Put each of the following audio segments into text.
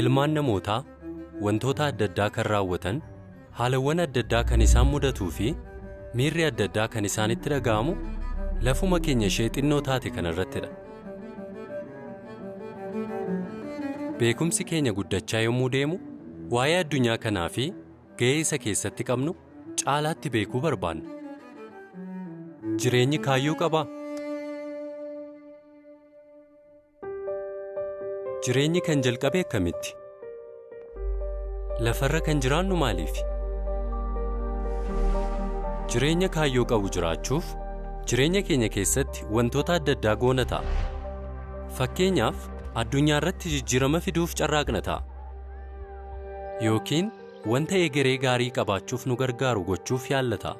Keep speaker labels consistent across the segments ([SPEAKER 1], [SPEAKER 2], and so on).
[SPEAKER 1] Ilmaan namootaa wantoota adda addaa kan raawwatan, haalawwan adda addaa kan isaan mudatuu fi miirri adda addaa kan isaanitti dhaga'amu lafuma keenya ishee xinnoo taate kana irrattidha. Beekumsi keenya guddachaa yommuu deemu, waa'ee addunyaa kanaa fi ga'ee isa keessatti qabnu caalaatti beekuu barbaanna. Jireenyi kaayyoo qabaa? Jireenyi kan jalqabe akkamitti? Lafarra kan jiraannu maaliifi? Jireenya kaayyoo qabu jiraachuuf jireenya keenya keessatti wantoota adda addaa goona ta'a. Fakkeenyaaf, addunyaa irratti jijjiirama fiduuf carraaqna ta'a. Yookiin wanta egeree gaarii qabaachuuf nu gargaaru gochuuf yaalla ta'a.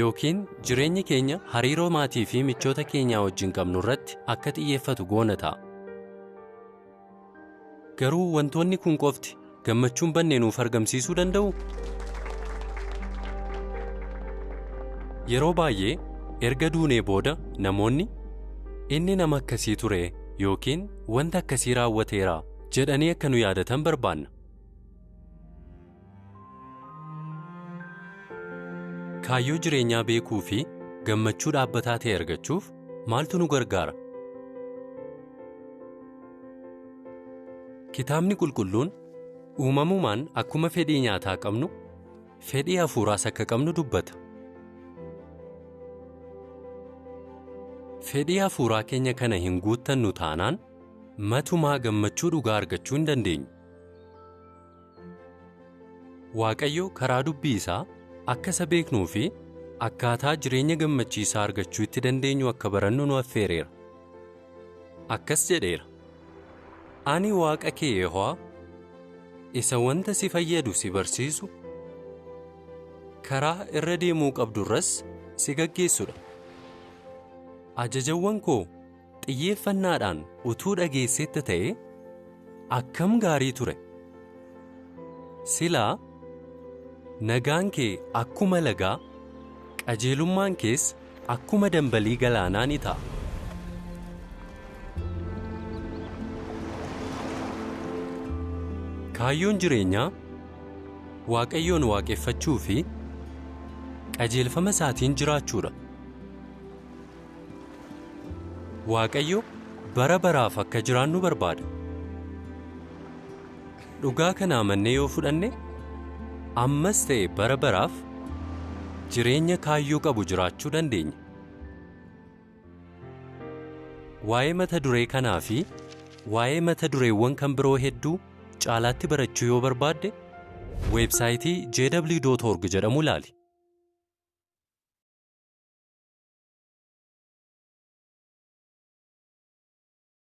[SPEAKER 1] Yookiin jireenyi keenya hariiroo maatii fi michoota keenyaa wajjin qabnu irratti akka xiyyeeffatu goona ta'a. Garuu wantoonni kun qofti gammachuun banne nuuf argamsiisuu danda'u? Yeroo baay'ee erga duunee booda namoonni inni nama akkasii ture yookiin wanta akkasii raawwateera jedhanii akka nu yaadatan barbaanna. Kaayyoo jireenyaa beekuu fi gammachuu dhaabbataa ta'e argachuuf maaltu nu gargaara? Kitaabni Qulqulluun uumamumaan akkuma fedhii nyaataa qabnu, fedhii hafuuraas akka qabnu dubbata. Fedhii hafuuraa keenya kana hin guuttannu taanaan matumaa gammachuu dhugaa argachuu hin dandeenyu. Waaqayyo karaa dubbii isaa akka isa beeknuu fi akkaataa jireenya gammachiisaa argachuu itti dandeenyu akka barannu nu affeereera. Akkas jedheera. Ani Waaqa kee Yihowaa isa wanta si fayyadu si barsiisu, karaa irra deemuu qabdu irras si gaggeessudha. Ajajawwan koo xiyyeeffannaadhaan utuu dhageesseetta ta'ee akkam gaarii ture! Silaa nagaan kee akkuma lagaa, qajeelummaan kees akkuma dambalii galaanaa ni ta'a. Kaayyoon jireenyaa Waaqayyoon waaqeffachuu fi qajeelfama isaatiin jiraachuudha. Waaqayyo bara baraaf akka jiraannu barbaada. Dhugaa kana amannee yoo fudhanne, ammas ta'e bara baraaf jireenya kaayyoo qabu jiraachuu dandeenya. Waa'ee mata duree kanaa fi waa'ee mata dureewwan kan biroo hedduu caalaatti barachuu yoo barbaadde, weebsaayitii jw.org jedhamu ilaali.